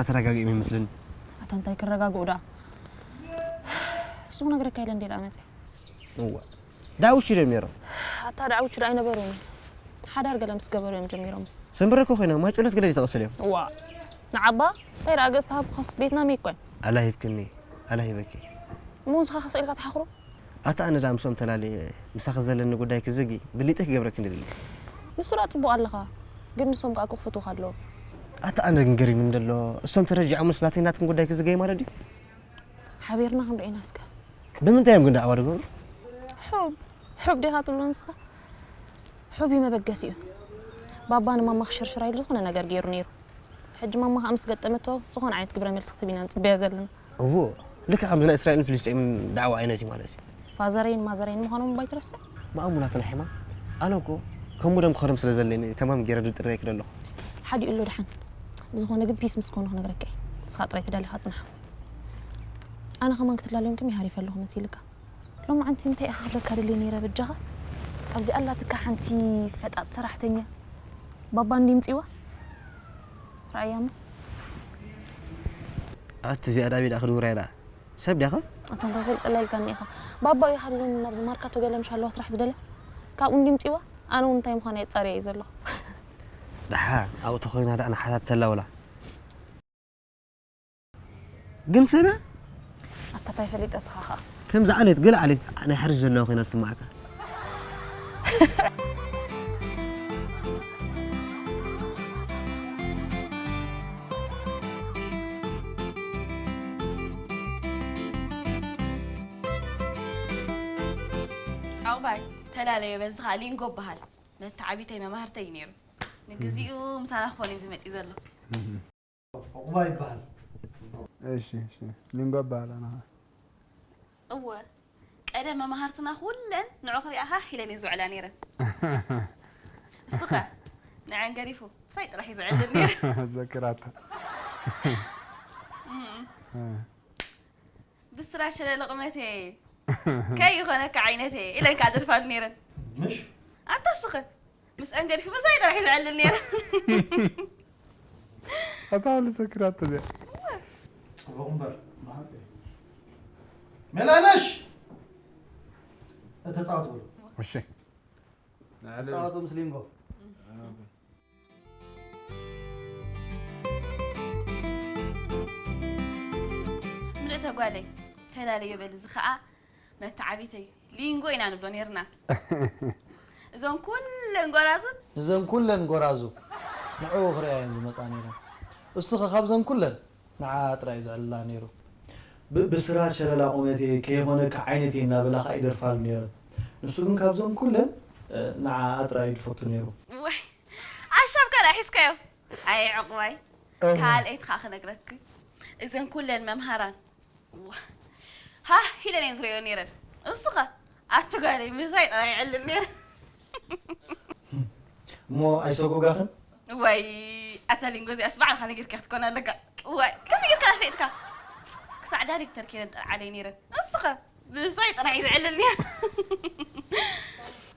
ተረጋጊኦም ይመስለኒ። ኣታ እንታይ ክረጋግኡ ደኣ? እሱ ክነግረካ ኢለ እንዴ ደኣ መፅእ። እዋ፣ ደኣ ውሽዶም ነይሮም። ኣታ ደኣ ውሽዶ ኣይነበሩን። ሓዳር ገለ ምስ ገበሩ እዮም ጀሚሮም። ሰንበረ እኮ ኮይኖም፣ ማይ ጨሎት ገለ ተቐሰል እዮም። እዋ፣ ንዓባ እንታይ ደኣ ገጽ ተሃብኩኸስ ቤትና መይኮን። ኣላ ሂብክኒ፣ ኣላ ሂበኪ። እሞ ንስኻ ከስእልካ ትሓኽሮ? ኣታ ኣነ ደኣ ምስኦም ተላልየ፣ ምሳኺ ዘለኒ ጉዳይ ክዝጊ፣ ብሊጠይ ክገብረኪ ንደሊ። ንሱ ደኣ ጽቡቕ ኣለኻ፣ ግን ንሶም ከኣ ክኽፍቱኻ ኣለዎም። ኣታ ኣነ ግን ገሪሙኒ ደሎ፣ እሶም ተረጂዖምስ ናተይ ናትክን ጉዳይ ክዝገይ ማለት ድዩ? ሓቢርና ክንሪኦ ኢና እስከ። ብምንታይ እዮም ግን ዳዕዋ ዝገብሩ? ሑብ፣ ሑብ ዲኻ ትብሎ ንስኻ? ሑብ እዩ መበገሲኡ። ባባ ንማማ ክሽርሽራ ኢሉ ዝኾነ ነገር ገይሩ ነይሩ። ሕጂ ማማ ከኣ ምስ ገጠመቶ ዝኾነ ዓይነት ግብረ መልሲ ክትህብ ኢና ንጽበያ ዘለና። እዎ፣ ልክዕ ከምዚ ናይ እስራኤልን ፍልስጤምን ዳዕዋ ዓይነት እዩ ማለት እዩ። ፋዘረይን ማዘረይን ምዃኖም እባ ኣይትረስዕ። መኣሙናትን ሒማ፣ ኣነ እኮ ከምኡ ደም ክኸዶም ስለ ዘለኒ ተማም ገይረ ድጥረይ ክደ ኣለኹ። ሓዲኡ ኣሎ ደሓን። ብዝኾነ ግን ፒስ ምስ ኮኑ ክነግረካ እየ። ንስኻ ጥራይ ተዳሊኻ ጽናሕ። ኣነ ከማን ክትላለዮም ከመይ ሃሪፈ ኣለኹ መሲልካ? ሎማዓንቲ እንታይ ኢኻ ክብለካ ደልየ ነይረ በጃኻ? ኣብዚ ኣላትካ ሓንቲ ፈጣጥ ሰራሕተኛ። ባባ እንዲ ምጽዋ? ረኣያ እሞ። ኣቲ እዚኣ ዳቢዳ ክድውራ ኢላ። ሰብ ዲያኻ? ኣታ እንታይ ፈልጠላ ኢልካኒ ኢኻ? ባባ እዩ ካብዘን ናብዚ ማርካቶ ገለ ምሽ ኣለዋ ስራሕ ዝደለ። ካብኡ እንዲ ምጽዋ? ኣነ እውን እንታይ ምዃና የጻርያ እዩ ዘለኹ። ደሓን ኣብኡ ተኾይና ደኣ ንሓታት ተላውላ። ግን ስምዕ፣ ኣታ ታይ ፈሊጠ ስኻ ኸኣ። ከምዚ ዓሌት ገለ ዓሌት ናይ ሕርሽ ዘለዋ ኮይና ትስምዓካ። ዓቑባይ ተላለዮ በዚ ኸኣ ሊንጎ በሃል መተዓቢተይ መማህርተይ እዩ ነይሩ። ንግዚኡ ምሳና ክኾን እዩ ዝመጽእ ዘሎ። ዕቑባ ይበሃል። እሺ፣ እሺ። ሊንጎ እበሃል ኣነ ኸኣ። እወ፣ ቀደም መማህርትና ኩለን ንዑ ክሪኣ ሃህ ኢለን እየን ዝውዕላ ነይረን። ንስኸ? ንዐን ገዲፉ ምሳይ ጥራሕ እዩ ዝዕልል ነይሩ። ዘኪራታ። እም። እ። ብስራት ሸለለ ቁመተይ ከይኾነካ ዓይነተይ ኢለን ከዓ ደርፋሉ ነይረን። ምሽ? ኣታ ስኸ ምስአን ገዲፉ ምሳይ ጥራሕ እዩ ዝዕልል ነይረ። ኣታ ልዘክራቶ እዚኣ። ጽቡቕ እምበር፣ መሓቂ። ሜላነሽ! እተጻወት በሉ። እሺ። ንዕልል። ተጻወቱ ምስ ሊንጎ። ምልእተ ጓለይ፣ ተላለዮ በል፣ እዚ ኸኣ መተዓቢተይ ሊንጎ ኢና ንብሎ ኔርና። እዞን ኩለን ጎራዙት? እዘን ኩለን ጎራዙ ንዕኡ ክርእያ እየን ዝመጻ ኔረን። እሱ ኸ ካብዘን ኩለን ንዓኣ ጥራይ እዩ ዝዕልላ ኔሩ። ብ-፣ ብስራት ሸለላ ቁመቴ፣ ከይኾነካ ዓይነቴ እናበላ ኸኣ ይደርፋሉ ኔረን። ንሱ ግን ካብዘን ኩለን፣ እ፣ ንዓኣ ጥራይ እዩ ዝፈቱ ኔሩ። ወይ፣ ኣሻብ ካልኣ ሒዝካዮ። ኣየ ዕቑባይ። እወ። ካልኣይቲ ኸኣ ክነግረኪ። እዘን ኩለን መምሃራን። ዋ። ሃህ ኢለን እየን ዝርእዮ ኔረን። እሱ ኸ? ኣቲ ጓለይ ምሳይ ጥራይ ይዕልል ኔረ። እሞ ኣይሰጎጋኽን? ወይ፣ ኣታ ሊንጎ እዚኣስ ባዕልኻ ነጊርካ ክትኮን ኣለካ። ወይ፣ ከመይ ጌርካ ኣፍሊጥካ? ክሳዕ ዳይሬክተር ከይደን ጠርዓለይ ኔረን። እሱ ኸ? ምሳይ ጥራይ እዩ ዝዕልል ኔረ።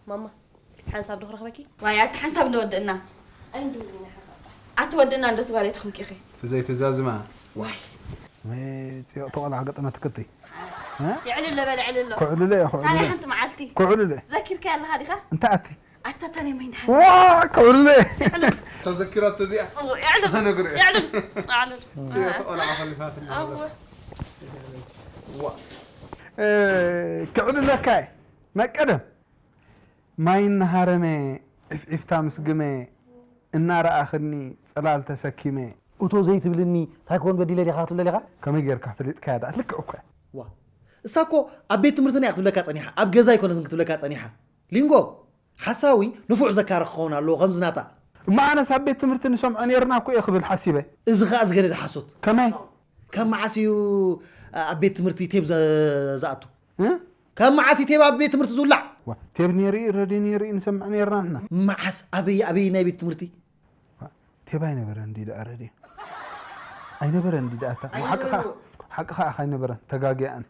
ማማ፣ ሓንሳብ ዶ ክረኽበኪ? ዋይ፣ ኣቲ ሓንሳብ እንዶ ወድእና። ኣይንድውል ኢና ሓንሳብ ጥራይ። ኣቲ ወድእና እንዶ ትባል ኣይተኽምኪ ኢኺ። ተዘይተዛዝማ። ዋይ። ወይ፣ ጽዮቕ ተቖልዓ ገጠመትክቲ። እ? ይዕልል በለ፣ ዕልል ኣሎ። ክዕልለ እየ፣ ክዕልለ። ታዲያ ሓንቲ መዓልቲ ክዕልለ። ዘኪርካያ ኣለኻ ዲኻ? እንታይ ኣቲ? ኣታ ታኔ ማይ እንድሓር። ዋ፣ ክዕልለ። ይዕልል። ተዘኪራቶ እዚኣ? እዎ፣ ይዕልል። ተነግሮ እየ። ይዕልል። ይዕልል። ጽዮቕ ተቖልዓ ከሊፋትና። እዎ። ዋ። እ፣ ክዕልለካ እየ። መቀደም። ማይ እናሃረመ ዕፍዒፍታ ምስ ግመ እናረኣኽኒ ጽላል ተሰኪመ። እቶ ዘይትብልኒ እንታይ ኮን በዲለ ዲኻ ክትብለ ዲኻ? ከመይ ጌርካ ፈሊጥካያ ደኣ? ልክዕ እኮ እያ። ዋ፣ እሳ እኮ ኣብ ቤት ትምህርትና እያ ክትብለካ ጸኒሓ፣ ኣብ ገዛ ኣይኮነትን ክትብለካ ጸኒሓ። ሊንጎ፣ ሓሳዊ ንፉዕ ዘካሪ ክኸውን ኣለዎ ከምዚ ናታ። እማ ኣነስ ኣብ ቤት ትምህርቲ ንሰምዖ ኔርና እኮ እየ ክብል ሓሲበ። እዚ ኸኣ ዝገደደ ሓሶት። ከመይ? ካብ መዓስ እዩ ኣብ ቤት ትምህርቲ ቴብ ዘ-፣ ዝኣቱ? እ? ካብ መዓስ እዩ ቴብ ኣብ ቤት ትምህርቲ ዝውላዕ? ዋ፣ ቴብ ነይሩ እዩ፣ ረድዮ ነይሩ እዩ፣ ንሰምዕ ነይርና ንሕና። መዓስ? ኣበይ፣ ኣበይ ናይ ቤት ትምህርቲ? ዋ፣ ቴብ ኣይነበረን እንዲ ደኣ ረድዮ። ኣይነበረን እንዲ ደኣ እታ። ኣይነበረን ሓቂ ኸኣ፣ ዶ? ሓቂ ኸኣ ኣይነበረን፣ ተጋግየ ኣነ።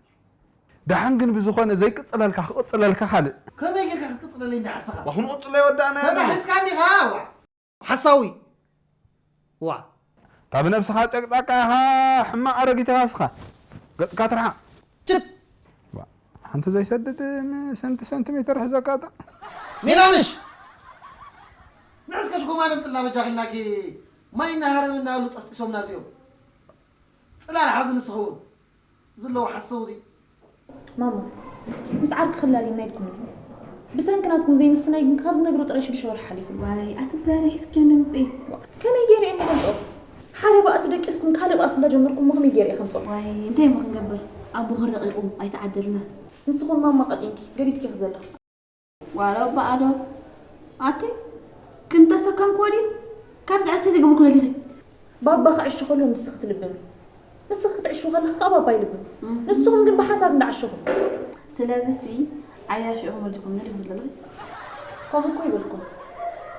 ደሓን ግን ብዝኾነ ዘይቅጽለልካ ክቕጽለልካ ካልእ። ከመይ ጌርካ ክትቅጽለለይ እንዳ ሓሰኻ? ዋ፣ ክንቕጽሎ ኣይወዳእናዮን። ተታሒዝካ እንዲኻ፣ ዋ። ሓሳዊ። ዋ። እታ ብነብስኻ ጨቅጫቃ ኢኻ፣ ሕማቕ ኣረጊት ኢኻ ንስኻ። ገጽካ ትርሓቕ። ትብ ሓንቲ ዘይሰድድ ሰንቲ ሰንቲሜተር ሕዘካ እታ። ሜላንሽ ንዕስከ ሽጎማን ኣምፅልና በጃኺ ኢልናኪ። ማይ እናሃረመ እናሃሉ ጠስጢሶምና እዚኦም። ፅላል ሓዚ ንስኸውን ዝለዎ ሓሰው እዚ ማማ፣ ምስ ዓርኪ ክላል ኢልና ኢልኩም ኢኹም። ብሰንኪ ናትኩም ዘይምስናይ ግን ካብ ዝነግሮ ጥራይ ሽዱሽተ ወርሒ ሓሊፉ። ዋይ ኣቲ ዛሬ ሒዝክዮ እንደምፅኢ። ከመይ ገይረ እየ ምፈልጦ? ሓደ ባእሲ ደቂስኩም ካልእ ባእሲ እንዳጀመርኩሞ ከመይ ገይረ እየ ከምፅኦ? ዋይ እንታይ እሞ ክንገብር ኣቦኺ ረቒቑ ኣይተዓደልናን። ንስኹን ማማ ቀጢንኪ ገዲድኪ ኢኺ ዘለኺ። ዋላ እባ ኣዶ ኣቲ ክንተሰከምክዎ ድዩ? ካብ ትዕስቲ ትግብርኩ ደሊኺ። ባባ ክዕሹ ከሎ ንስኺ ትልብሚ። ንስኺ ክትዕሽዊ ከለኺ ከዓ ባባ ይልብም። ንስኹም ግን ብሓሳብ እንዳዓሸኹም። ስለዚሲ ዓያሹ ኢኹም ወዲኹም ንድኹም ዘለኺ። ከምኡ እኮ ይበልኩም።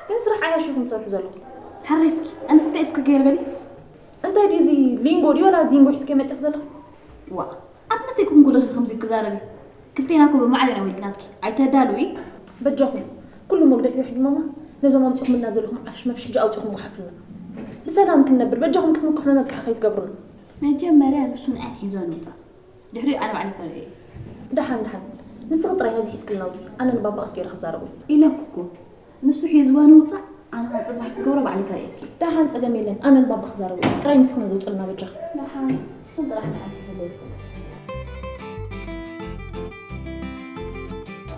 ግን ስራሕ ዓያሹ ኢኹም ትሰርሑ ዘለኹም። ሕራይ እስኪ ኣንስቲ እስኪ ገይሩ በሊ። እንታይ ድዩ እዚ ሊንጎ ድዩ ወላ ዚንጎ ሒዝኪ መፂኺ ዘለኺ? ዋ ኣብ ምንታይ ኩንኩ ለኺ ከምዚ ክዛረቢ? ክልቴና እኮ ብማዕረ ኢና ወሊድናትኪ። ኣይተዳልዊ። በጃኹም ኩሉ መግደፊ ውሕጅ ማማ ነዞም ኣምፂኹምልና ዘለኹም ዓፍሽ መፍሽ ሕጂ ኣውፂኹም ጉሓፍልና። ብሰላም ክንነብር በጃኹም ክትምክሑና መግሒ ከይትገብሩና። መጀመርያ ንሱ ንዓይ ሒዞ ንምፃእ። ድሕሪኡ ኣነ ባዕለይ ከርእዮ እየ። ደሓን ደሓን ንስኺ ጥራይ ነዚ ሒዝክልና ውፂ ኣነ ንባባ ቀስ ገይረ ክዛረቦ እየ። ኢለኪ እኮ ንሱ ሒዝዋ ንምውፃእ ኣነ ካብ ፅባሕ ትዝገብሮ ባዕለይ ከርእየኪ እየ። ደሓን ፀገም የለን ኣነ ንባባ ክዛረቦ እየ። ጥራይ ንስኺ ነዚ ውፅልና በጃኺ። ደሓን ስም ጥራሕ ንዓዲ ዘለይት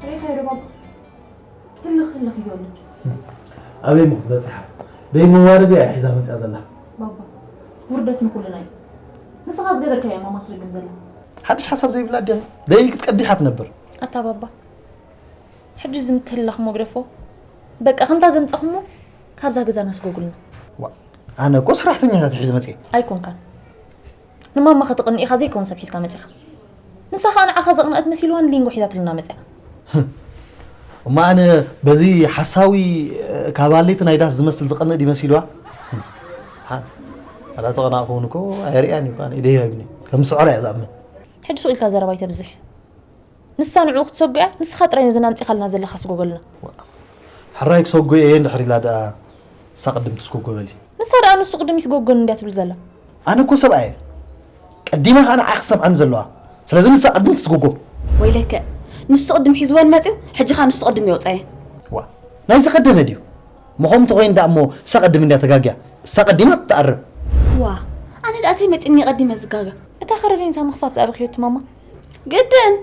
ሪኢኻዮ ዶ ባባ? ህልኽ ህልኽ እዩ ዘሎ። ኣበይ እሞ ክትበፅሓ? ደይ መዋረዲ እያ ሒዛ መፅያ ዘላ። ባባ ውርደት ንኩልና እዩ። ንስኻ ዝገበርካዮ እያ ማማ ትደግም ዘላ። ሓድሽ ሓሳብ ዘይብላ ኣዴኺ ደይ ክትቀዲሓ ትነብር። ኣታ ባባ ሕጂ እዚ ምትህልላኽ እሞ ግደፎ። በቃ ከምታ ዘምፃኹሞ ካብዛ ገዛና ስጎጉልና። ዋ ኣነ እኮ ሰራሕተኛታት ሒዘ መፅየ። ኣይኮንካን ንማማ ከተቕንእ ኢኻ ዘይከውን ሰብ ሒዝካ መጺኻ። ንሳ ኸኣ ንዓኻ ዘቕነኣት መሲልዋ ንሊንጎ ሒዛትልና መጺኣ። እሞ ኣነ በዚ ሓሳዊ ካብ ኣሌት ናይ ዳስ ዝመስል ዝቐንእ ድዩ መሲልዋ? ሓ- ኣላ ተቐናእ ክኸውን እኮ ኣየርእያን እዩ እኳ፣ ኢደይ ሃቢኒ። ከም ስዕራ እያ ዝኣምን። ሕጂ ሱቕ ኢልካ ዘረባ ኣይተብዝሕ። ንሳ ንዕኡ ክትሰጉ እያ፣ ንስኻ ጥራይ ነዘን ኣምጺኻልና ዘለኻ ስጎገልና። ሕራይ ክሰጉ እየ እንድሕር ኢላ ደኣ ንሳ ቅድም ትስጎጎ በሊ። ንሳ ደኣ ንሱ ቅድም ይስጎጎኒ እንድያ ትብል ዘላ። ኣነ እኮ ሰብኣይ እየ። ቀዲማ ከኣ ንዓኺ ክሰምዓኒ ዘለዋ። ስለዚ ንሳ ቅድም ትስጎጎ። ወይለከ ንሱ ቅድም ሒዝወን መጺኡ ሕጂ ከኣ ንሱ ቅድም የውጻየ። ዋ ናይዚ ቀደመ ድዩ? እሞ ከምኡ እንተኾይኑ ደኣ እሞ እሳ ቀድም እንድያ ተጋግያ። እሳ ቀዲማ ትተኣርም። ዋ ኣነ ደኣ ተይ መጺኒ ቀዲመ ዝጋገ። እታ ከረዲንሳ ምኽፋት ዝኣበኽዮ እቲ ማማ። ግድን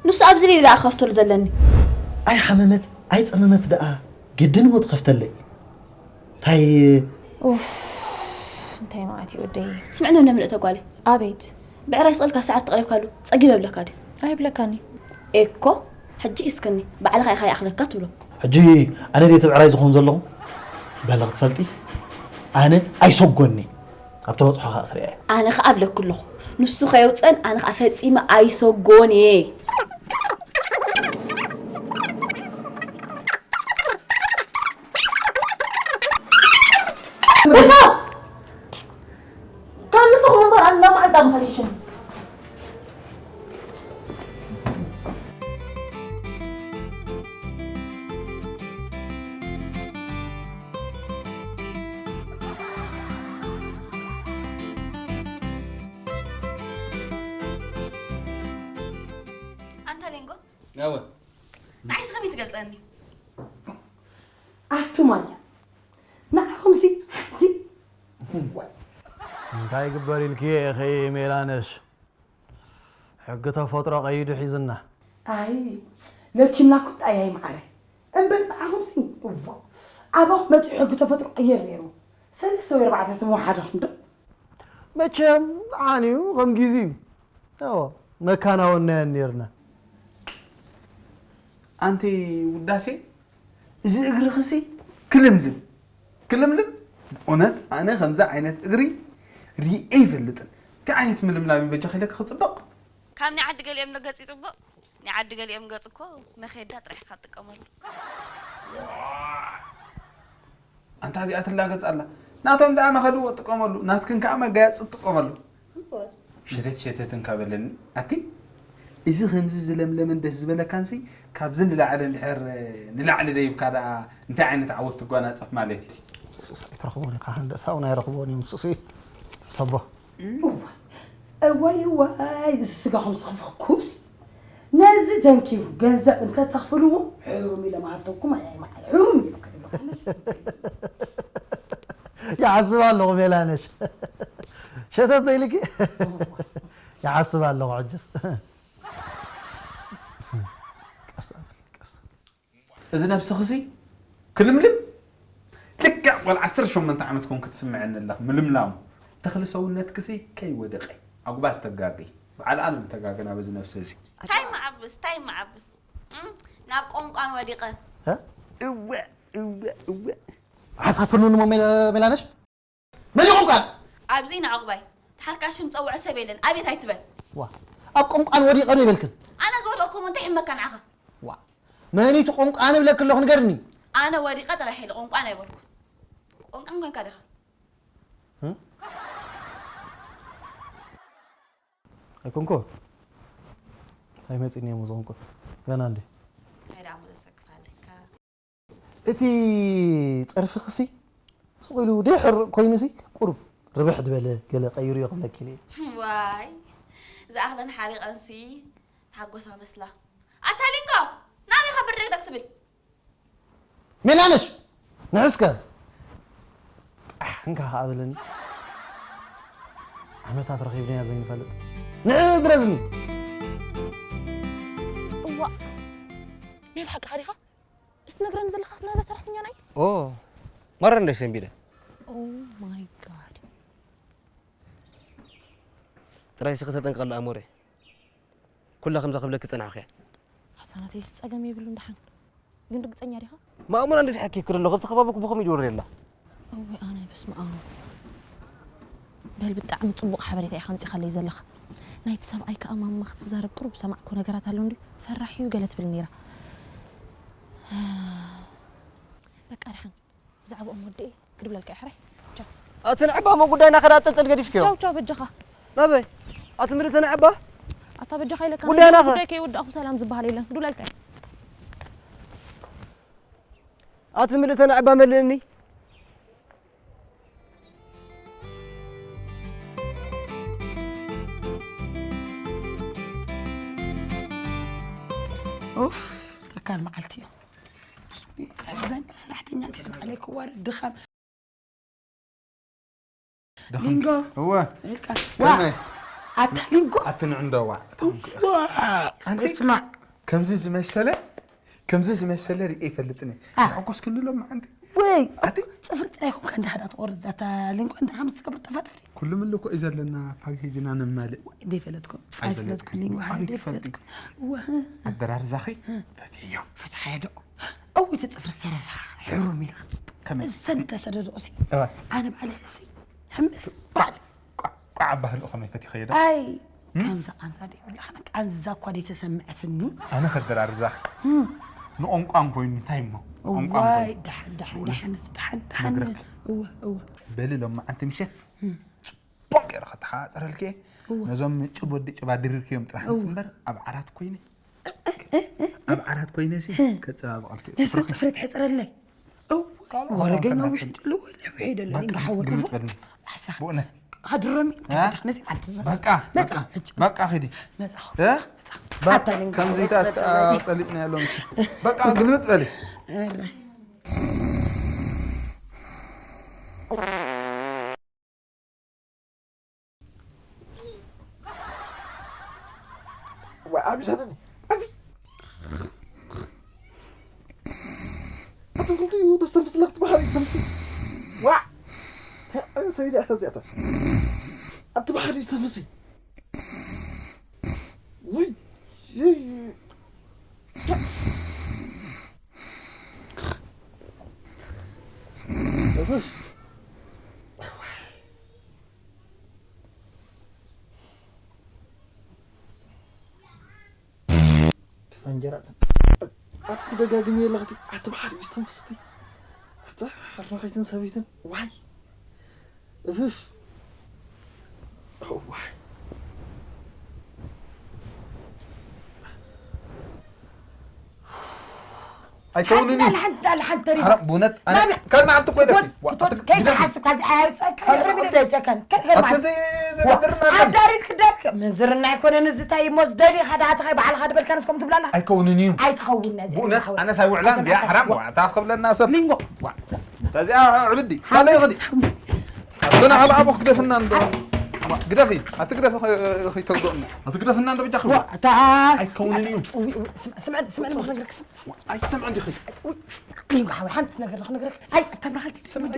ንሱ ኣብዚ ለይለ ክኸፍተሉ ዘለኒ። ኣይሓመመት ኣይጸመመት ደኣ ግድን እሞ ትኸፍተለይ። እንታይ ኡፍ እንታይ መዓት እዩ ወደይ። ስምዕኒ ነምልእ ተጓለ። ኣቤት። ብዕራይ ስቐልካ ሰዓት ተቕሪብካሉ ጸጊበ ብለካ ድዩ? ኣይብለካን እዩ። ኤኮ ሕጂ እስክኒ ባዕልኻ ኢኻ ይኣኽለካ ትብሎ። ሕጂ ኣነ ድየ እቲ ብዕራይ ዝኾን ዘለኹ? በሊ ክትፈልጢ ኣነ ኣይሰጎኒ። ኣብቲ በጽሖ ኸኣ ክሪኣ እየ። ኣነ ኸኣ እብለኪ ኣለኹ ንሱ ኸየውጸን ኣነ ኸኣ ፈጺመ ኣይሰጎን እየ። በቃ ካብ ንስኹም እምበር ኣላ መዓልታ ምኸድ ይሽን ኣንታ ሊንጎ ኣወ ንዓይስ ከመይ ትገልፀኒ ኣቱም ኣያ ንዓኹምሲ ሓንቲ እንታይ ግበር ኢልክዮ ኢኺ ሜላነሽ? ሕጊ ተፈጥሮ ቀይዱ ሒዝና። ኣይ ለኪምና ኩዳ ኣያይ መዓረ እምበር ንዓኹምሲ እዋ ኣባኹም መፂኡ ሕጊ ተፈጥሮ ቀየር ነይሩ ሰለስተ ወይ ኣርባዕተ ስም ወሓደኹም ዶ መቸም ዓንዩ ከም ጊዜዩ እዎ መካናወናዮ ነርና። ኣንቲ ውዳሴ እዚ እግርኽሲ ክልምልም ክልምልም። ብእውነት ኣነ ከምዚ ዓይነት እግሪ ሪኤ ይፈልጥን። እንታይ ዓይነት ምልምላም እዩ በጃ ከይለክ ክፅብቕ? ካብ ናይ ዓዲ ገሊኦም ዶ ገፅ ይፅብቕ? ናይ ዓዲ ገሊኦም ገፅ እኮ መኼዳ ጥራሕ ኢኻ ትጥቀመሉ። ኣንታ እዚኣ ትላገጽ ኣላ። ናቶም ደኣ መኸድዎ ጥቀመሉ፣ ናትክን ከኣ መጋየጺ ትጥቀመሉ። እወ። ሸተት ሸተት እንካ በለኒ። ኣቲ እዚ ከምዚ ዝለምለመን ደስ ዝበለካንሲ ካብዚ ንላዕሊ እንድሕር ንላዕሊ ደይብካ ደኣ እንታይ ዓይነት ዓወት ትጓናጸፍ ማለት እዩ? ኣይትረኽቦን ኢኻ፣ ሃንደሳውን ኣይረኽቦን እዩ ንሱሲ። ሰቦ እዋይ እዋይ እዋይ፣ እዚ ስጋኹም ስኽፍኩስ ነዚ ተንኪፉ ገንዘብ እንተተኽፍልዎ ሕሩም ኢለ ማሃብተኩም። ኣይ ማዓል ሕሩም ኢለ ከይሉ ይሓስብ ኣለኹ። ሜላነሽ ሸተት ኢልኪ ይሓስብ ኣለኹ። ሕጅስ እዚ ነብስኽሲ ክልምልም ልክዕ ጓል ዓሰርተ ሸሞንተ ዓመት ኮንክ ትስምዐኒ ኣለኽ። ምልምላሙ ተኽሊ ሰውነትክሲ ከይወደቐ ኣጉባዝ ተጋገይ በዓል ኣለም ተጋገና በዚ ነብሲ እዚ ታይ መዓብስ ታይ መዓብስ እም፣ ናብ ቆንቋን ወዲቐ እወ እወ እወ ሓሳፍርኑኒ ሞ ሜላ- ሜላነሽ መን ይኹም ቃል ኣብዚ ንዕቑባይ ድሓርካ ሽም ፀውዖ ሰብ የለን ኣቤት ኣይትበል ዋ ኣብ ቆንቋን ወዲቐ ዶ ይበልክን ኣነ ዝወደቕኩም እንታይ ሕመካ ንዓኻ ዋ መን እቲ ቆንቋን እብለክ ኣለኹ ንገርኒ ኣነ ወዲቐ ጥራሕ ኢለ ቆንቋን ኣይበልኩ ቆንቋን ኮንካ ዲኻ ኣይኮንኮ ኣይመፅእኒ እዮም ዝቆንቁ ገና እንዴ እንታይ ደኣ እሞ ዘሰክፍ ኣለካ እቲ ፀርፍኽሲ ስቕ ኢሉ ደይሕርቕ ኮይኑሲ ቁሩብ ርብሕ ዝበለ ገለ ቀይሩ ይኽብለኪ ኢለ ዋይ ዝኣኽለን ሓሪቐንሲ ተሓጎሳ መስላ ኣታ ሊንጎ ናበይ ካብ ብርደግደግ ትብል ሜላነሽ ንዕስከ ቃሕ እንካ ከዓ በለኒ ዓመታት ረኺብናያ ዘይንፈልጥ ንዕብረዝኒ እዋ ሜላ ሓቂ ሓዲኻ እስትነግረኒ ዘለኻስ ናዛ ሰራሕተኛና እዩ ኦ ማራ እንደሽ ሰንቢደ Oh my god ጥራይ ስኺ ተጠንቀቐላ ኣሞረ ኩላ ከምዛ ክብለኪ ጸናሕኹ እያ ኣታ ናተይስ ጸገም የብሉን ደሓን ግን ርግጸኛ ዲኻ ማእሙን ኣንድ ድሓኪ ክሪ ኣለኹ ኣብቲ ከባቢ ክቡኹም ይድወር የላ እወ ኣነ በስመ ኣብ በል ብጣዕሚ ጽቡቕ ሓበሬታ ኢኻ ኣምጺኻለይ ዘለኻ ናይቲ ሰብኣይ ከኣ ማማ ክትዛረብ ቅሩብ ዝሰማዕኩ ነገራት ኣሎ እንድዩ ፈራሕ እዩ ገለ ትብል ነይራ በቃ ደሓን ብዛዕባኦም ወዲኤ ክድብለልካ እየ ሕራይ ቻው ኣቲ ንዕባ እሞ ጉዳይና ከዳ ጠልጠል ገዲፍክዮ ቻው ቻው በጃኻ ናበይ ኣቲ ምልእተ ንዕባ ኣታ በጃኻ ኢለካ ጉዳይና ኸ? ጉዳይ ከይወዳእኹ ሰላም ዝበሃል የለን ክድብለልካ እየ ኣቲ ምልእተ ንዕባ መልእኒ ኡፍ ተካል መዓልቲ እዩ። ታይዛኛ ሰራሕተኛ እንቴስ ባዕለይ ክዋረድ ድኻም ድኽም ሊንጎ እወ ኢልካ ከመይ ኣታ ሊንጎ ኣቲ ንዕንደዋ ኣንቲ ስማዕ ከምዚ ዝመሰለ ከምዚ ዝመሰለ ርኤ ይፈልጥኒ ሓጎስ ክንድሎም መዓንቲ ወይ ኣቲ ፅፍሪ ጥራይ ኮንካ እንዳ ሓዳ ትቆርፅ ኣታ ሊንጎ እንዳ ከም ትገብር ጠፋጥፍሪ ኩሉ ምልኮ እዩ ዘለና ፓኬጅና ነማልእ ደይፈለጥኩም ኣይፈለጥኩም ሊንጎ ሓደ ኣበይ ደይፈለጥኩም ክፈልጥ ኣደራርዛኺ ፈትዮ ፈትሓዮ ዶ እው እቲ ፅፍሪ ሰረሳ ሕሩም ኢላ ክትፅብቅ ከመይ እሰን ተሰደዶ ሲ እዋ ኣነ ባዕሊ ሕሲ ሕምስ ባዕሊ ቋዕ ኣባህልኡ ከመይ ፈቲኸዮ ዶ ኣይ ከምዛ ቃንዛ ደይብላኽና ቃንዛ እኳ ደይተሰምዐትኒ ኣነ ከደራርዛኺ ንቋንቋን ኮይኑ እንታይ እሞ ቋንቋን ዋይ ኮይኑ ዳሓን ዳሓን ዳሓንስ ዳሓን ዳሓን ነግረኪ። እወ እወ በሊ ሎም መዓንቲ ምሸት ፅቡቅ ገይረ ከተሓፃፅረልኪ እየ እወ ነዞም ጭብ ወዲ ጭባ ድሪርክዮም ጥራሕ እወ። ንፅምበር ኣብ ዓራት ኮይነ ኣብ ዓራት ኮይነ ሲ ከፀባብቐልኪ እየ ነዛ ፅፍሪ ትሕፅረለይ እወ ካልእ ወረገይ ቦታ ነዊሕ ከናፍል። ድልዎ ነዊሕ ይደሎ በቃ ሊንጋ ሓንቲ ሓወት ግልብጥ በልኒ ብእውነት ሃድረሚ እ? ነዚ ዓዲ በቃ መፃ በቃ ሕጂ በቃ ኺዲ መፃ እ? በቃ ኣታ ሊንጋ ከምዚታት ጸሊእና ያለው ምስ በቃ ግልብጥ በሊ ዓብሳትኒ ኣቲ ኣትክልቲ እዩ ተስተንፍስላ ክትበሃል ይስተንፍስ ዋ ሰበይቲ ኣታ እዚኣታ ኣቲ ባሕሪ ይስተንፍሲ ውይ ድፋ እንጀራ ኣቲ ትደጋግሚ ኣለኽቲ ኣቲ ባሕሪ እዩ ዝተንፍስቲ ኣቲ ሓራኺትን ሰበይትን ዋይ እፍፍ ዋይ ኣይከውንን እዩ። ሓንቲ ዳለ ሓንቲ ተሪፋ። ሓራም፣ ብእውነት ኣነ ናብ ካልእ መዓልቲ እኮ ኢለኪ። ክትወጽ-፣ ዋ፣ ክትወጽ-፣ ኣቲ-፣ ግደፊ። ከይትሓስብ ካብዚ ኣያውፀካ። ካልእ ድሕሪ መዓልቲ። ምንታይ ይውፀካን? ካልእ ድሕሪ ካልእ ኣዳሪድ ክዳርክ ምንዝርና ኣይኮነን። እዚ እንታይ እሞ ዝደሊኻ ደኣ ተኸይ ባዕልኻ ድበልካ ንስኩም ትብላላ? ኣይከውንን እዩ። ኣይትኸውን ነዚ ብእውነት ሓወይ። ኣነስ ኣይውዕላን እዚኣ ሓራም። ዋ፣ እታ ክብለና ሰብ። ሊንጎ። ዋ፣ እዚኣ ዕብዲ። ካልእ ይኽዲ። ኣዘና ዓላ ኣቦ ክደፍና እንዶ። ዋ፣ ግደፊ። ኣቲ ግደፊ ኸ-፣ ኸይተውግእና። ኣቲ ግደፍና እንዶ ብጃ ዋ፣ ክብላ። እታ ኣይከውንን እዩ። ዊ-፣ ዊ-፣ ስም-፣ ስምዐ፣ ስምዐ፣ ስምዐ፣ ስምዐ፣ ስምዐ። ኣይትሰምዕን ዲኺ? ሊንጎ ሓወይ፣ ሓንቲ ነገር ክነግረካ። ኣይ፣ ኣተብርሃልቲ። ስምዒ።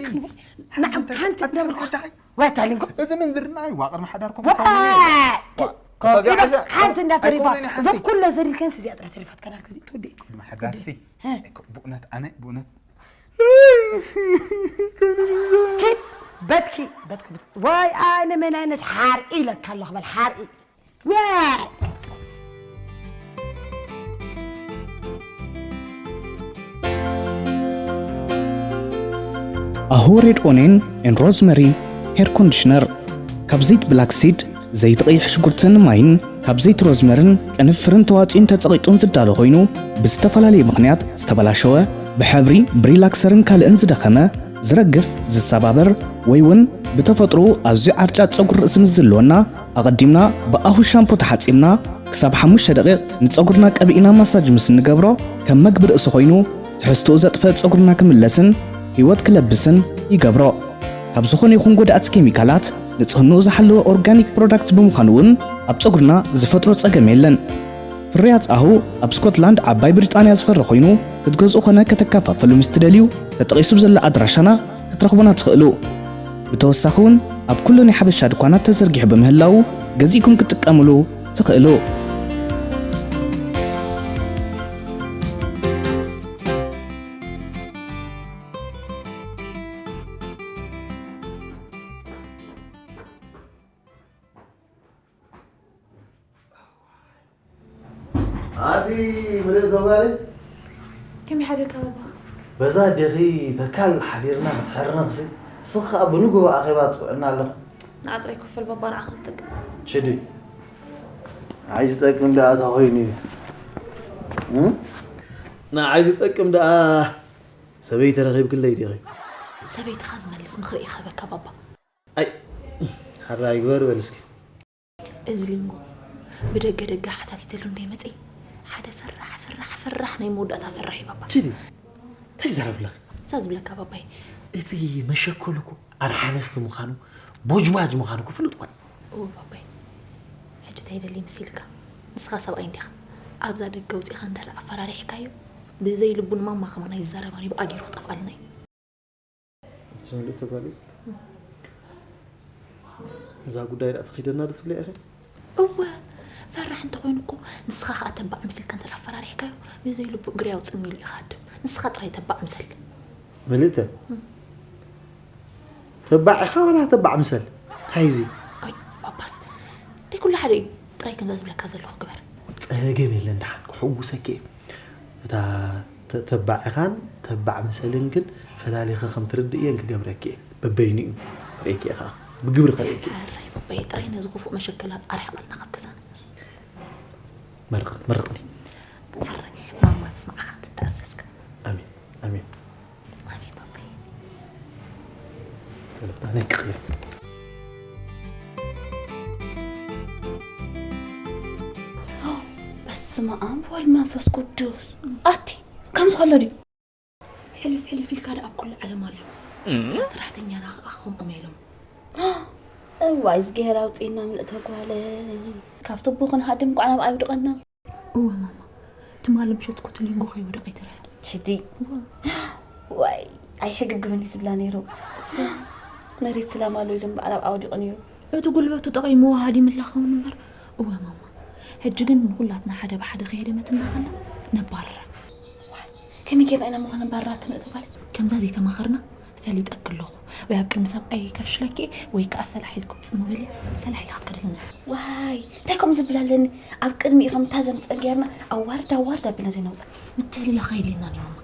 ንዓም ሓንቲ ኣትሰምዒ ነገር። ወታ ሊንጎ። እዚ ምንዝርና እዩ፣ ዋ፣ ቅድሚ ሓዳርኩም ዋ! ተታውኒ። ዋ፣ ኮ-፣ እዛ ዓሻ-፣ ሓንቲ እንዳተሪፋ። ኣይኮነን እዛ ሓንቲ። ኩለ ዘሪልከን እዚኣ ጥራሕ ተሪፋትካ ናልካ እዚ ትወዲ። ቅድሚ ሓዳርሲ። ሀ። ብእውነት ኣነ፣ ብእውነት። ኪድ፣ በትኪ፣ በትኪ፣ በትኪ። ዋይ፣ ኣነ መን ኣይነስ ሓርኢ ኢለካ ኣለኹ በል፣ ሓርኢ። ኣሆ ሬድ ኦኔን ኤን ሮዝመሪ ሄር ኮንዲሽነር። ካብ ዘይት ብላክ ሲድ፣ ዘይቲ ቀይሕ ሽጉርትን ማይን፣ ካብ ዘይቲ ሮዝመርን ቅንፍርን ተዋጽኡን ተጸቒጡን ዝዳሎ ኮይኑ፣ ብዝተፈላለየ ምኽንያት ዝተበላሸወ፣ ብሕብሪ፣ ብሪላክሰርን ካልእን ዝደኸመ፣ ዝረግፍ፣ ዝሰባበር፣ ወይ እውን ብተፈጥሮኡ ኣዝዩ ዓርጫጭ ጸጉሪ ርእሲ ምስ ዝህልወና፣ ኣቐዲምና ብኣሁ ሻምፖ ተሓጺብና ክሳብ ሓሙሽተ ደቂቕ ንጸጉርና ቀቢእና ማሳጅ ምስ እንገብሮ፣ ከም መግቢ ርእሲ ኮይኑ ትሕዝትኡ ዘጥፍእ ጸጉርና ክምለስን ህይወት ክለብስን ይገብሮ። ካብ ዝኾነ ይኹን ጎዳእቲ ኬሚካላት ንጽህንኡ ዝሓለወ ኦርጋኒክ ፕሮዳክት ብምዃኑ እውን ኣብ ጸጉርና ዝፈጥሮ ጸገም የለን። ፍርያት ኣሁ ኣብ ስኮትላንድ ዓባይ ብሪጣንያ ዝፈሪ ኮይኑ ክትገዝኡ ኾነ ከተከፋፍሉ ምስ ትደልዩ ተጠቒሱ ብዘሎ ኣድራሻና ክትረኽቡና ትኽእሉ። ብተወሳኺ እውን ኣብ ኩሉ ናይ ሓበሻ ድኳናት ተዘርጊሑ ብምህላዉ ገዚእኩም ክትጥቀምሉ ትኽእሉ። ኣቲ ምልእቲ ጓለይ። ከመይ ሓደርካ ባባ? በዛ ኣዴኺ ተካል ሓዲርና ክትሕርነኽሲ፣ ንስኺ ከኣ ብንግሆ ኣኼባ ትጽውዕና ኣለኺ። ንዓ ጥራይ ክፈል ባባ፣ ንዓኻ ዝጠቅም። ሽዲ። ንዓይ ዝጠቅም ደኣ እንታይ ኮይኑ እዩ? እም? ንዓይ ዝጠቅም ደኣ ሰበይቲ ረኺብክለይ ዲኺ? ሰበይትኻ ዝመልስ ምኽሪ እዩ ክህበካ ባባ። ኣይ፣ ሕራይ ግበር በል እስኪ። እዚ ሊንጎ ብደገ ደገ ሓታቲተሉ እንተይመጸ፣ ሓደ ፈራሕ፣ ፈራሕ፣ ፈራሕ ናይ መወዳእታ ፈራሕ እዩ ባባ። ችዲ፣ እንታይ ይዛረብ ኣለኺ? እዛ ዝብለካ ባባይ። እቲ መሸኮል እኮ ኣርሓነስቲ ምዃኑ፣ ቦጅባጅ ምዃኑ እኮ ፍሉጥ እኮ እዩ። እወ ባባይ። ሕጂ እንታይ ይደሊ መሲልካ? ንስኻ ሰብኣይ እንዲኻ። ኣብዛ ደገ ኣውጺእኻ እንዳለ ኣፈራሪሕካዮ፣ ብዘይ ልቡ ንማማ ከማን ኣይዛረባን እዩ፣ ብኣ ገይሩ ክጠፍኣልና እዩ። ትምልእቲ ጓለይ፣ እዛ ጉዳይ ደኣ ትኺደና ዶ ትብልያ ኢኺ? እወ፣ ፈራሕ እንተኾይኑ እኮ፣ ንስኻ ኸኣ ተባዕ መሲልካ እንተ ኣፈራሪሕካዮ፣ ብዘይ ልቡ እግሪ ኣውጽእኒ ኢሉ እዩ ክሃድም። ንስኻ ጥራይ ተባዕ ምሰል። ምልእተ፣ እም። ተባዕ ኢኻ ወላ ተባዕ ምሰል? እንታይ እዚ? ኣይ፣ ባባስ፣ ደይ ኩሉ ሓደ እዩ። ጥራይ ከምዛ ዝብለካ ዘለኹ ግበር። ጸገም የለን፣ ደሓን ክሕጉሰኪ እየ። እታ ተ-፣ ተባዕ ኢኻን ተባዕ ምሰልን ግን ፈላሊኸ ከም ትርድእየን ክገብረኪ እየ። በበይኑ እዩ። ርእየኪ እየ ኸዓ። ብግብሪ ከርእየኪ እየ። ሕራይ በበይ፣ ጥራይ ነዚ ክፉእ መሸከላት ኣርሕቐልና ካብ ገዛና። መርቕ-፣ መርቕኒ። ሕራይ፣ ማማ ትስማዕኻ፣ ትተኣዘዝካ። ኣሜን፣ ኣሜን። ኣሜን በበይ። መልእኽታ ናይ ክቕይር። በስመ ኣብ ወልድ መንፈስ ቅዱስ። ኣቲ፣ ከምዚ ከሎ ድዩ? ሕልፍ ሕልፍ ኢልካ ደኣ ኣብ ኩሉ ዓለም ኣሎ። እም። እዛ ሰራሕተኛና ከኣ ከምኡ ኢሎም። እዋይ፣ እዝግሄር ኣውፅእና ምልእተ ጓለይ። ካብ ቱቦ ክንሃድም እንኳዕ ናብ ኣይውድቐና። እወ ማማ፣ ትማሊ ምሸት እኮ እቲ ሊንጎ ከይወደቐ ኣይተረፈን። ሽዲ። እወ። ዋይ፣ ኣይሕግብግብን እዩ ዝብላ ነይሩ። መሬት ስላም ኣሎ ኢሉ እምበኣር ኣብኣ ወዲቑ ነይሩ። እቲ ጉልበቱ ጠቒምዎ ሃዲምላ ኸውን እምበር። እወ ማማ፣ ሕጂ ግን ንኹላትና ሓደ ብሓደ ከይደመትና ከላ ነባርራ። ዋይ፣ ከመይ ጌርና ኢና እሞ ከነባርራ እታ ምልእቲ ጓል? ከምዛ ዘይተማኸርና ፈሊጠኪ ኣለኹ። ወይ ኣብ ቅድሚ ሰብኣይ ከፍሽለኪ ወይ ከኣ ሰላሕ ኢልኪ ውፅእ ምበልያ፣ ሰላሕ ኢላ ክትከደልና። ዋይ፣ እንታይ ከምኡ ዝብል ኣለኒ? ኣብ ቅድሚኡ ከምታ ዘምፀን ጌርና ኣዋርድ ኣዋርድ ኣቢልና ዘይነውፅእ። ምትህልላኽ ኣየድልየናን እዩ ማማ።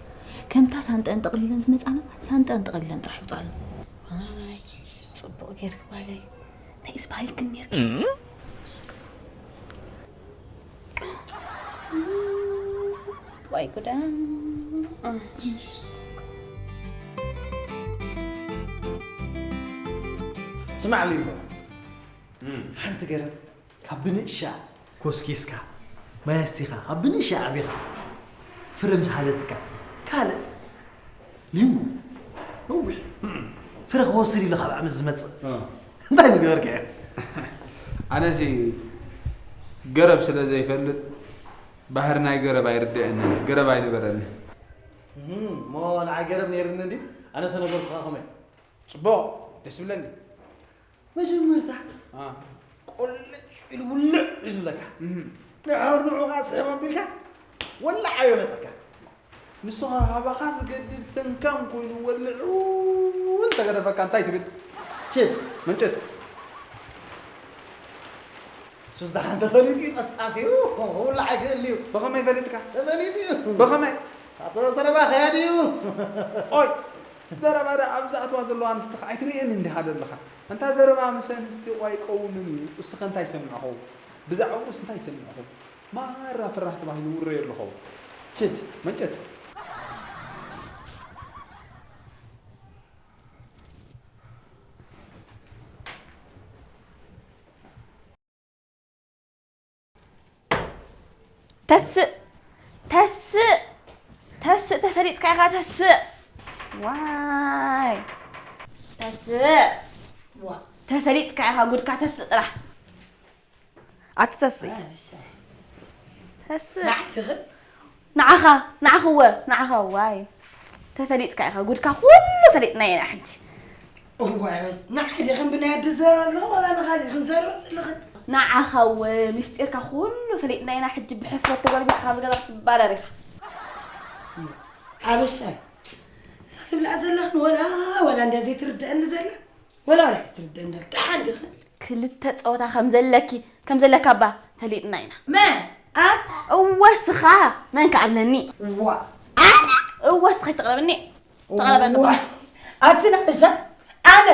ከምታ ሳንጠአን ጠቕሊለን ዝመፃና፣ ሳንጠአን ጠቕሊለን ጥራሕ ይውፃልና። ዋይ፣ ፅቡቕ ጌርኪ ጓለይ። እንታይ እዩ ዝበሃል ግን ኔርኪ? እም? ዋይ ጉዳ። ስማዕ ሊንጎ፣ ሓንቲ ገረብ ካብ ብንእሻ ኮስኪስካ፣ ማይ ኣስቲኻ፣ ካብ ብንእሻ ዓቢኻ ፍረ ምስ ሃበትካ፣ ካልእ ሊንጎ ነዊሕ ፍረ ክወስድ ኢሉ ካብ ዓመት ዝመጽእ እንታይ ምገበርካዮ? ኣነሲ ገረብ ስለ ዘይፈልጥ ባህሪ ናይ ገረብ ኣይርድአንን፣ ገረብ ኣይነበረንን። እም፣ እሞ ንዓይ ገረብ ነይርኒ እንዲ ኣነ ተነበርኩኻ ከመይ? ጽቡቕ፣ ደስ ይብለኒ። መጀመርታ አ። ቆልዕ ኢሉ ውልዕ እዩ ዝብለካ። እም። ድሕር ንዑ ኸዓ ስሕብ ኣቢልካ ወላዕ ኣዮ መጸካ። ንሱ ኸዓ ካባኻ ዝገድድ ሰንካም ኮይኑ ወልዑ እውን ተገደፈካ እንታይ ትብል? ችድ። መንጨት። ሱስ ደሓን ተፈሊጡ እዩ፣ ጠስጣስ እዩ። ክውላዕ ኣይክእል እዩ። ብኸመይ ፈሊጥካ? ተፈሊጡ እዩ። ብኸመይ? ኣብቲ ዘረባ ከያዲ እዩ። ኦይ፣ ዘረባ ደኣ ኣብ ዝኣትዋ ዘለዋ ኣንስቲ ኸዓ ኣይትርእየን እንዲኻ ዘለኻ። እንታ ዘረባ ምስ ኣንስቲ እኮ ኣይቀውምን እዩ። እሱ ኸ እንታይ ይሰምዕ ኸውን? ብዛዕባኡስ እንታይ ይሰምዕ ኸውን? ማራ ፍራህ ተባሂሉ ውረየሉ ኸውን። ችድ። መንጨት። ተስእ፣ ተስእ፣ ተስእ፣ ተፈሊጥካ ኢኻ ተስእ። ዋይ። ተስእ። ዋ። ተፈሊጥካ ኢኻ ጉድካ ተስእ ጥራሕ። ኣቲ ተስእ። ኣይ፣ ብሰ-፣ ተስእ። ንዓይ ትኽእል? ንዓኻ፣ ንዓኻ እወ፣ ንዓኻ ዋይ። ተፈሊጥካ ኢኻ ጉድካ ኩሉ ፈሊጥናዮ ኢና ሕጂ። እዋይ፣ ኣበስ፣ ንዓይ ዲኽን ብናይ ኣደ ዘረባ ኣለኹ፣ ዋላ ንኻልእ ዲኽን ዘረባ ዘለኽን? ንዓኻ እወ፣ ምስጢርካ ኩሉ ፈሊጥና ኢና፣ ሕጂ ብሕፍረት ተጎልቢትካ ካብዚ ገዛ ክትባረር ኢኻ። ኣበሻይ፣ እዛ ትብልኣ ዘለኽን ወላ፣ ወላ እንድያ ዘይትርድኣኒ ዘላ? ወላ፣ ወላ እያ ትርድኣኒ ዘላ። ደሓን ዲኽን? ክልተ ጸወታ ከም ዘለኪ፣ ከም ዘለካ እባ ፈሊጥና ኢና። መን? ኣነ? እወ፣ ስኻ። መን ክኣብለኒ? ዋ፣ ኣነ? እወ፣ ስኻ ይትቕረብኒ። ተቕረበኒ እዋ፣ እባ። ኣቲ ናበሻ፣ ኣነ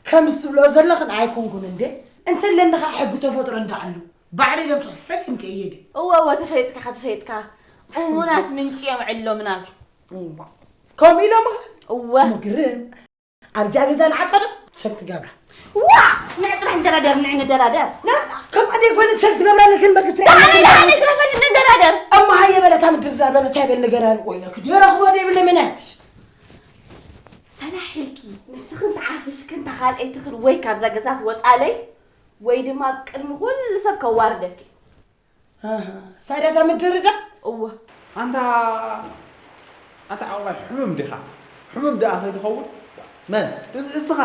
ከምዚ ትብልኦ ዘለኽን ኣይኮንኩን እንዴ? እንተለኒ ኸዓ ሕጊ ተፈጥሮ እንዳኣሉ፣ ባዕለይ ደምፅሑ ፈሊጥ እንተ እየ ድየ? እወ፣ እወ፣ ተፈሊጥካ፣ ተፈሊጥካ። እሙናት ምንጪ እዮም ዕሎምና እዚ። እዋ፣ ከምኡ ኢሎምኻ? እወ። እሞ ግርም። ኣብዚኣ ገዛ ንዓጾ ዶ? ሰብ ትገብራ። ዋ! ንዕ ጥራሕ ንደራደር፣ ንዕ ንደራደር። ናታ፣ ከምኣ ደይኮነ ሰብ ትገብራ ለክን በርክት ትሪኣ ባዕለይ ለክን ንዕ በርክት። ንትረፈኒ ንደራደር። እሞ ሃየ በለታ ምድርዳር በለታ ይበል ንገራን። ወይለክ፣ ደረኽቦ ደይብለ መናያሽ። ሰላሕ ኢልኪ፣ ንስኽን ተዓፍሽክን እታ ካልኣይትኽን ወይ ካብዛ ገዛ ትወጻለይ፣ ወይ ድማ ኣብ ቅድሚ ኩሉ ሰብ ከዋርደኪ። ኣሃ፣ ሳዳታ ምድርዳር? እወ። ኣንታ፣ ኣንታ ዓቕባይ ሕሙም ዲኻ? ሕሙም ደኣ ከይትኸውን? መን? እስ-፣ እስኻ።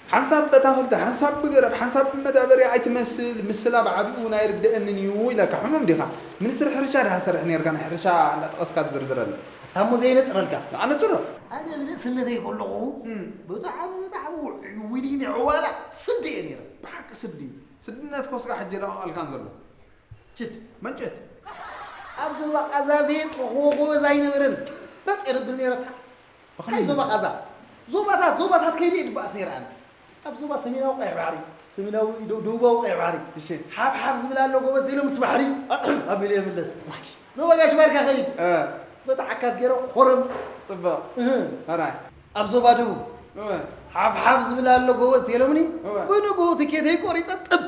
ሓንሳብ በታ ክልተ፣ ሓንሳብ ብገረብ፣ ሓንሳብ ብመዳበርያ ኣይትመስል፣ ምስላ ብዓቢኡ እውን ኣይርድአንን እዩ ኢለካ። ሕሙም ዲኻ? ሚኒስትሪ ሕርሻ ዲኻ ትሰርሕ ነይርካ፣ ናይ ሕርሻ እንዳጠቐስካ ትዝርዝረለይ? ኣታ እሞ ዘየነጽረልካ? ኣነጽሮ። ኣነ ብንእስነተይ ከለኹ እም። ብጣዕሚ፣ ብጣዕሚ ውዒ፣ ውዒ ዕዋላ ስዲ እየ ነይረ። ብሓቂ ስዲ። ስድነት ኮስካ ሕጂ ለቐቐልካን ዘሎ። ችድ። መንጨት። ኣብ ዞባ ቃዛ ዘየጽርኽዎ ጎበዝ ኣይነበረን። ረጥ የብል ነይረታ። ብኸመይ? ኣይ ዞባ ቃዛ። ዞባታት፣ ዞባታት ከይደ ይድባእስ ነይረ ኣነ። ኣብ ዞባ ሰሜናዊ ቀይሕ ባሕሪ፣ ሰሜናዊ ደ-፣ ደቡባዊ ቀይሕ ባሕሪ። እሺ። ሓብሓብ ዝብል ኣሎ ጎበዝ፣ ዘይሎምቲ ባሕሪ ኣጥሕል ኣቢሉ የምለስ። ዞባ ጋሽ ባርካ ከይድ። እ። በታ ዓካት ገይረ ኮረም። ጽቡቕ። እህ። ሕራይ። ኣብ ዞባ ደቡብ እወ። ሓፍሓፍ ዝብል ኣሎ ጎበዝ፣ የሎምኒ? እወ። ብንግሁ ትኬተይ ቆሪጸ ጥብ።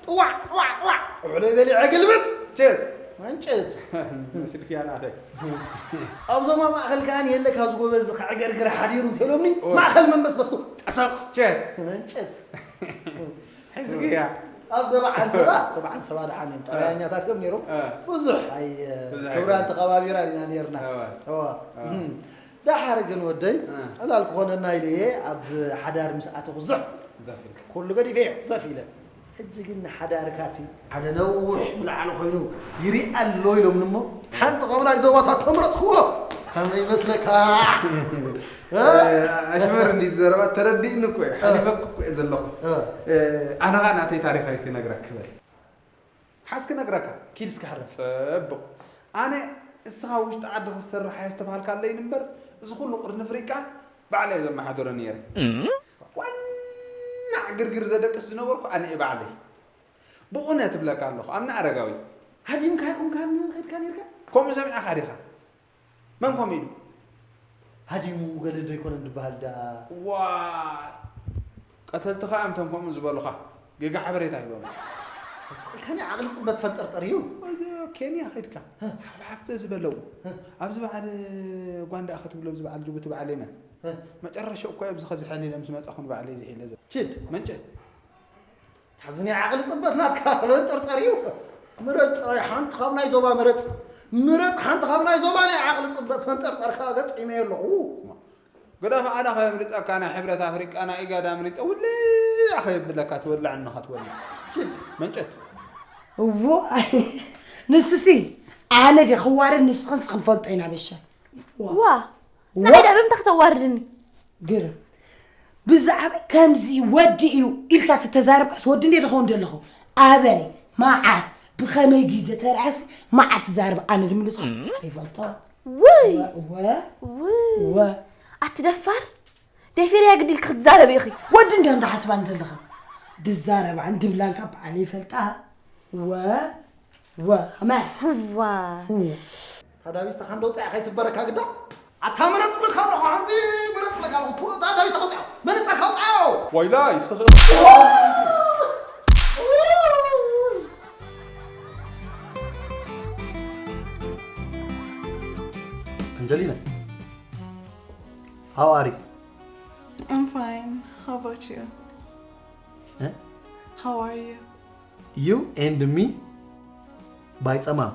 ጥዋዕ፣ ጥዋዕ፣ ጥዋዕ። ውዕለይ በሊዐ ግልብጥ። ቸት። መንጨት። ስልኪ ኣናተይ። ኣብ ዞባ ማእከል ከኣ የለ ካብዚ ጎበዝ ከዕገርግር ሓዲሩ እንተሎምኒ፣ እወ። ማእከል መንበስበስቱ ጠሰቕ። ቸት። መንጨት። ሕዝግያ። ኣብ ዞባ ዓንሰባ፣ ዞባ ዓንሰባ ደሓን እዮም። እ። ጠባያኛታት እዮም ነይሮም። እ። ብዙሕ ኣይ-፣ ብዙሕ ክብራን ኣይኮነን። ተኸባቢራን ኢና ነይርና። እወ። እወ። እወ። እም። ደሓር ግን ወደይ፣ እ። ዕላል ክኾነና ኢለ እየ ኣብ ሓዳር ምስ ኣተኹ ዘፍ። ዘፍ ኢልካ። ኩሉ ገዲፈዮ፣ ዘፍ ኢለ። ሕጂ ግን ንሓዳርካሲ ሓደ ነዊሕ ብላዕሊ ኮይኑ ይርኢ ኣሎ ኢሎምኒ እሞ፣ ሓንቲ ካብ ናይ ዞባታት ተምረጽክዎ ከመይ ይመስለካ? እ? ኣሽመር እንዲ ዘረባ ተረዲእኒ እኮ እየ፣ እ። ሓሊፈኩ እኮ እየ ዘለኹ። እ። እ፣ ኣነ ኸኣ ናተይ ታሪኽ ኣይክነግረክ ክበል። ሓዝ ክነግረካ። ኪድ እስከ ሕረስ። ጽቡቕ። ኣነ እስኻ ውሽጢ ዓዲ ክትሰርሕ ኣየስተብሃልካለይን እምበር፣ እዚ ኩሉ ቅርኒ ኣፍሪቃ ባዕለይ እየ ዘመሓድሮ ነይረ። እም? ዋና ዕግርግር ዘደቅስ ዝነበርኩ ኣነ እየ ባዕለይ። ብእውነት እብለካ ኣለኹ፣ ኣምና ኣረጋዊ። ሃዲምካ ኣይኮንካን ከድካ ነይርካ? ከምኡ ሰሚዕካ ዲኻ? መን ከምኡ ኢሉ? ሃዲሙ ገለ ዶ ኣይኮነን ዝበሃል ደኣ? ዋ፣ ቀተልትኻ እዮም እቶም ከምኡ ዝበሉኻ። ጌጋ ሓበሬታ ሂቦም። ስቕልካኒ ዓቕሊ ጽበት ፈንጠርጠር እዩ። ወዮ፣ ኬንያ ኸይድካ። ህ። ሓፍ ሓፍ ዝበለው። ህ። ኣብዚ በዓል ጓንዳ ክትብሎ፣ ኣብዚ በዓል ጅቡቲ በዓል የመን። ህ። መጨረሻ እኮ ኣብዚ ኸዚ ሕሊለ ምስ መጻኹ ንባዕለይ ዝሒለ ዘ-፣ ችድ። መንጨት። ታዝኒ ዓቕሊ ጽበት ናትካ ፈንጠርጠር እዩ። ምረጽ ጥራይ ሓንቲ ካብ ናይ ዞባ ምረጽ። ምረጽ ሓንቲ ካብ ናይ ዞባ ናይ ዓቕሊ ጽበት ፈንጠርጠርካ ገጢመዮ ኣለኹ። ግደፍ ኣነ ከየምልጸካ ናይ ሕብረት ኣፍሪቃ ናይ ኢጋድ ኣምሊጸ ውልዕ ከየብለካ ትወልዕ እንኻ ትወልዕ። ችድ። መንጨት። እዎ፣ ንሱሲ ኣነ ድየ ክዋረድ ንስኽንስ ክንፈልጦ ኢና በሻ። ዋ፣ ዋ። ንዓይ ደኣ ብምንታይ ክተዋርድኒ? ግርም። ብዛዕባ ከምዚ ወዲ እዩ ኢልካ ትተዛረብካስ ወዲ እንዴ ዝኸውን ዘለኹ? ኣበይ? መዓስ? ብኸመይ ግዜ ተረኣሲ? መዓስ ዛረብ ኣነ ድምልሶ? እም። ይፈልጦ። ውይ! ወ-፣ ወ-፣ ውይ! ወ-፣ ኣቲ ደፋር! ደፊርያ ግዲ ኢልኪ ክትዛረቢ ኢኺ። ወዲ እንዴ እንተ ሓስባ እንተለኻ? ድዛረባ እንድብላን ካብ በዓል ይፈልጣ። ወ-፣ ወ-፣ ከመ-፣ ዋ። እታ ዳቢስታ ካን ደውፅኣ ከይስበረካ ግዳ። ኣታ ምረፅ ብለካ ኣለኹ፣ ሓንቲ ምረፅ ብለካ ኣለኹ። ፑ-፣ እታ ዳቢስታ ከውፅኣ። መነፅርካ ኣውፅኣዮ። ዋይላይ፣ ዝተኸ-፣ ኣንጀሊና፣ how are you? I'm fine. How about you? Eh? How are you? You and me ባይጸማም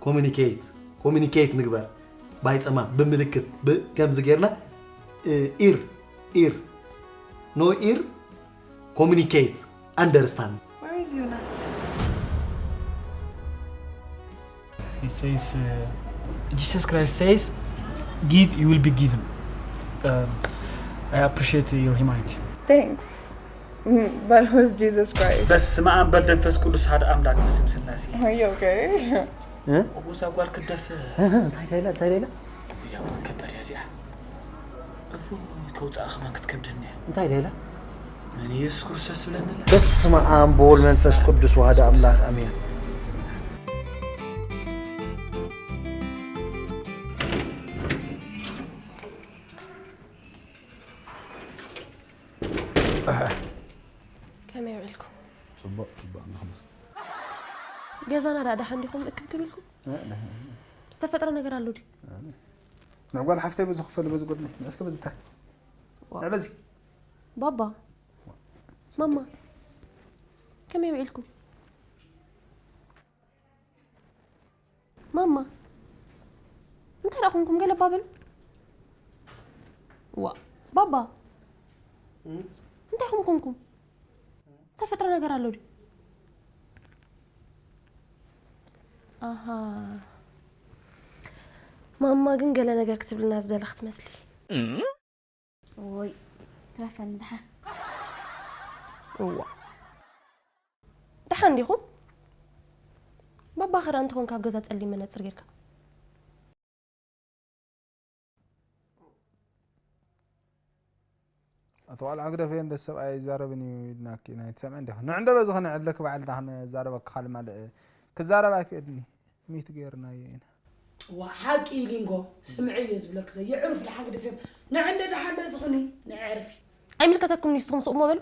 ኮሚኒኬት፣ ኮሚኒኬት ንግበር። ባይጸማም ብምልክት ብ-፣ ከምዚ ጌርና፣ እ፣ ኢር፣ ኢር፣ ኖ ኢር፣ ኮሚኒኬት፣ ኣንደርስታንድ። Where is Jonas? He says, uh, Jesus Christ says, "Give, you will be given." Um, I appreciate your humanity. Thanks. Mm, but who's Jesus Christ? በስመ አብ በል መንፈስ ቅዱስ ሓደ ኣምላክ ብስም ስላሴ። Are you okay? እ? እዛ ጓል ክትደፍር። እ፣ እ፣ እንታይ ዳይላ፣ እንታይ ዳይላ? እያ ጓል ከበድ እያ እዚኣ። እው፣ ከውፅኣ ከማን ክትከብደኒ እያ። እንታይ ዳይላ? መን ኢየሱስ ክርስቶስ ብለኒ ኣላ። በስመ አብ በወልድ መንፈስ ቅዱስ ዋህደ ኣምላክ ኣሜን። ከመይ ውዒልኩም? ጽቡቕ፣ ጽቡቕ፣ ንኽመስ። ገዛና ደኣ ደሓን ዲኹም እክብክብ ኢልኩም? እ፣ ደሓን። ዝተፈጥረ ነገር ኣሎ ድዩ? ኣነ። ንዕ ጓል ሓፍተይ በዚ ክፈል፣ በዚ ጎድኒ። ንዕ እስከ በዚ ታይ? ዋ። ንዕ በዚ። ባባ። ማማ። ከመይ ውዒልኩም? ማማ፣ እንታይ ደኣ ኮንኩም? ገለ እባ በሉ። ዋ፣ ባባ፣ እም? እንታይ ኮም ኮንኩም? ዝተፈጥረ ነገር ኣሎ ድዩ? ኣሃ፣ ማማ ግን ገለ ነገር ክትብልና ዝደለኽ ትመስሊ። እም? ኦይ፣ ትረፈኒ ድሓን። እዋ። ደሓን ዲኹም? ባባ ኸ ደኣ እንተኾንካ ኣብ ገዛ ጸሊም መነጽር ጌርካ። ኣቶ ዋልዓ ግደፈዮ፣ እንደ ሰብኣይ ኣይዛረብን እዩ ኢልናኪ፣ ናይ ትሰምዒ እንዲኹ። ንዕ እንደ በዚ ኸነዕለክ ባዕልና ኸነዛረበኪ፣ ካልእ ማልእ ክዛረብ ኣይክእልን እዩ። ሚት ጌርናዮ ኢና። ዋ፣ ሓቂ እዩ ሊንጎ፣ ስምዒ እየ ዝብለኪ ዘ-፣ የዕሩፍ ደሓን ግደፍዮም። ንዕ እንደ ደሓን በዚ ኹኒ፣ ንዕ ዕርፊ። ኣይምልከተኩም ንስኹም ስቕ እሞ በሉ።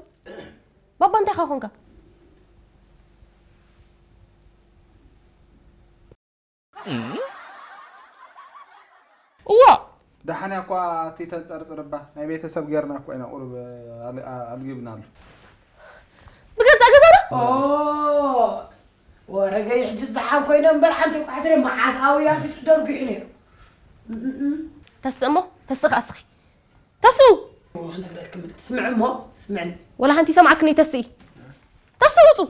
ባባ እንታይ ኢኻ ኮንካ? እዋ! ደሓን እያ እኳ እቲ ተንጸርጽር እባ፣ ናይ ቤተሰብ ጌርና እኮ ኢና ቁሩብ ኣል-፣ ኣ-፣ ኣልጊብናሉ። ብገዛእ ገዛና? ኦ! ወረ ገይ ሕጅስ ደሓን ኮይነ እምበር፣ ሓንቲ እኳ ሕድሪ መዓት ኣውያ ትደርጉ ይሑ ነይሩ። እም፣ እም፣ እም። ተስእ እሞ፣ ተስእ ከኣ እስኺ። ተስኡ! እሞ ክነግረኪ ምልክት ስምዒ እሞ፣ ስምዕኒ። ወላ ሓንቲ ይሰምዓክን እዩ፣ ተስኢ። ተስኡ ውጹ!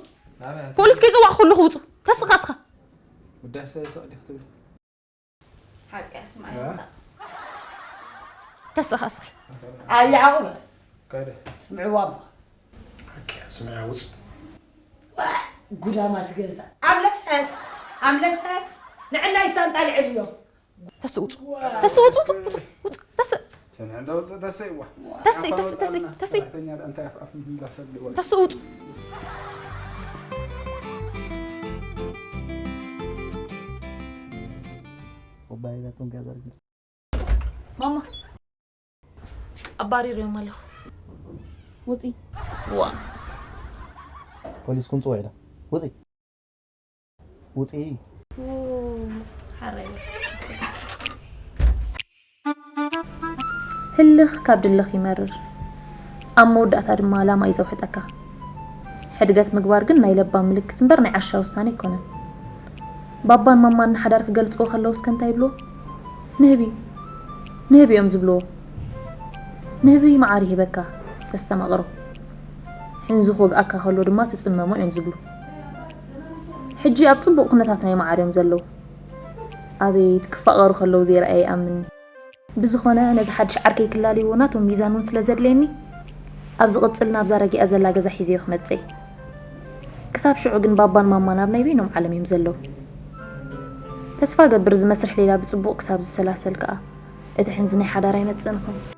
ናበይ? ፖሊስ ከይጸዋዕኩ ከለኹ ውጹ። ተስእ ከኣ እስኻ። ውዳሰ ስቕ ዲኺ ትብል? ሓቂ ስምዒ እ? ውጻእ። ተስእ ከኣ እስኺ። ኣይ ዓቑበ። ከደ። ስምዕዋ እሞ። ሓቂ ስምዒ ውጽእ። ዋ፣ ጉዳማ ትገዛ። ኣምለሰት፣ ኣምለሰት። ንዕናይ ሳንጣ ልዕልዮ። ተስእ ውጹ። ተስእ ውጹ፣ ውጹ፣ ውጹ፣ ውጹ። ተስእ። ሰንዕ እንደ ውጹ ተስእ ይዋ። ተስእ፣ ተስእ፣ ተስእ፣ ተስእ። ሰራሕተኛ ደኣ እንታይ ኣፍ ኣፍ እንዳሰሉ ይወል። ተስእ ውጹ። ኩባይናቶም ጋዘር እሞ ኣባሪረዮም ኣለኹ። ውፂ። ዋ ፖሊስ ክንፅውዕ ኢና። ውፂ ውፂ። ሓራይ ህልኽ ካብ ድልኽ ይመርር፣ ኣብ መወዳእታ ድማ ላማ እዩ ዘውሕጠካ። ሕድገት ምግባር ግን ናይ ለባም ምልክት እምበር ናይ ዓሻ ውሳነ ኣይኮነን። ባባን ማማን ንሓዳር ክገልጽዎ ከለዉ እስከ እንታይ ይብልዎ? ንህቢ፣ ንህቢ እዮም ዝብልዎ። ንህቢ መዓር ይህበካ፣ ተስተማቕሮ። ሕንዚ ክወግኣካ ከሎ ድማ ትጽመሞ እዮም ዝብሉ። ሕጂ ኣብ ጽቡቕ ኩነታት ናይ መዓር እዮም ዘለዉ። ኣቤት ክፋቐሩ ከለዉ ዘይረኣየ ይኣምን። ብዝኾነ ነዚ ሓድሽ ዓርከይ ክላልይዎ ናቶም ሚዛን እውን ስለ ዘድልየኒ ኣብ ዝቕጽል ናብዛ ረጊኣ ዘላ ገዛ ሒዘዮ ክመጽእ እየ። ክሳብ ሽዑ ግን ባባን ማማን ኣብ ናይ በይኖም ዓለም እዮም ዘለዉ። ተስፋ ገብር እዚ መስርሕ ሌላ ብጽቡቕ ክሳብ ዝሰላሰል ከኣ እቲ ሕንዚ ናይ ሓዳር ኣይመጽእን ይኸውን።